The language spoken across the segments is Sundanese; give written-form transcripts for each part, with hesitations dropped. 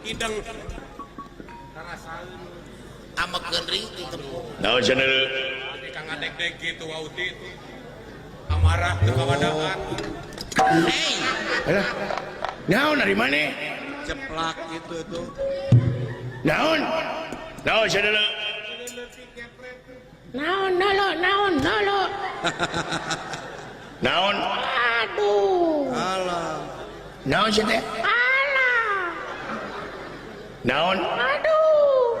Kideng. Amekeun ring ti tepung. Naon cenah? Kang ngadeg-deg gitu wauti itu. Amarah teu kawadaan. Hey, Alah. Naon dari mana? Ceplak gitu tuh. Naon? Naon cenah? Naon nolo, naon nolo. Naon? Aduh. Alah. Naon sia teh? Alah. Naon? Aduh.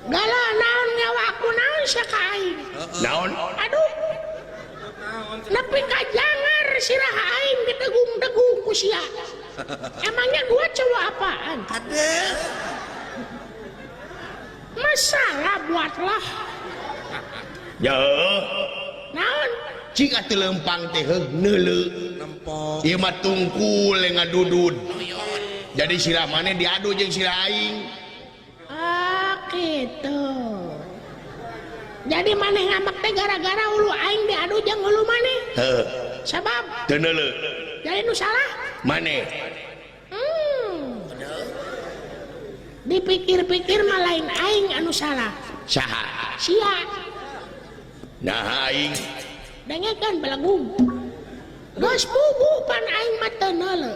Gala naon nyawaku naon sia ka aing. Naon? Aduh. Nepi ka jangar sirah aing didegung-degung ku sia. Emangnya gua cowok apaan? Ade. Masalah buatlah. Ya heueuh. Naon? Cik atuh lempang teh heug neuleu. Nempok. Ieu mah tungkul ngadudud. Jadi sirah maneh diadu jeung sirah aing. Ah, gitu. Jadi maneh ngambek teh gara-gara ulu aing diadu jeung ulu maneh. Heuh, Sabab teu neuleu. Jadi nu salah. Maneh. Dipikir-pikir mah lain aing anu salah. Saha? Sia. Nah aing. Dengekeun belagung. Geus bubu pan aing mah teu neuleu.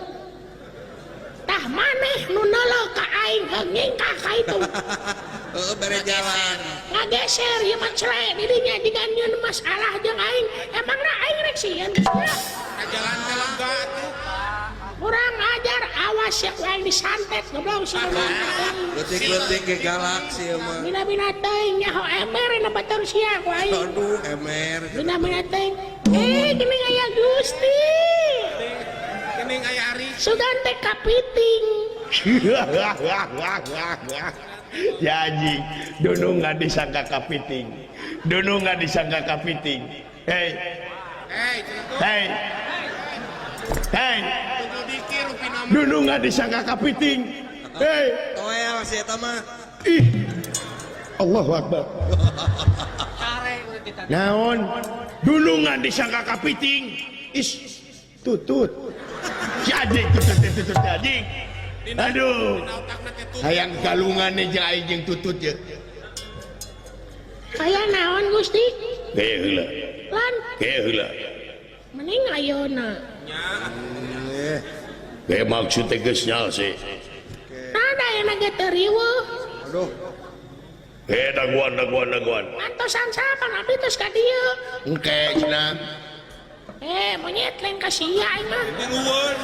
Tah maneh nu neuleu ka aing heung nyingkah ka itu. Heeh, bere jalan. Ngageser ieu mah cele di dinya jiga nyieun masalah jeung aing. Emangna aing rek sieun sia? Jalan teh lega tuh. Kurang ajar, awas ya ku aing disantet goblok si Leutik-leutik ge galak sih mah. Bina-bina teuing nyaho ember na batur sia ku aing. Aduh, emer. Bina-bina teuing. Eh, geuning aya Gusti. Geuning aya Ari. Sugan teh kapiting. Ya anjing, dunu nggak disangka kapiting. Dunu nggak disangka kapiting. Hei, Hey, cenah hei. Hei, tuh dikir rupina mah. Dunu nggak disangka kapiting. Hei, Toel si eta mah. Ih. Allahu Akbar. Naon? Dulu nggak disangka kapiting. Is, tutut. Si anjing tutut tutut anjing. Aduh. Dina otakna teh tuh. Hayang kalungan jeung aing jeung tutut ye. Aya naon Gusti? Gaya heula. Lan Gaya heula. Mending ayeuna. Nya. Eh, Gaya maksud teh geus nyal sih. Nah, da ayeuna ge teu riweuh. Aduh. Eh, daguan daguan daguan. Antosan sapan abdi tos ka dieu. Engke cenah. Eh, monyet lain ka sia aing mah. Tilueun.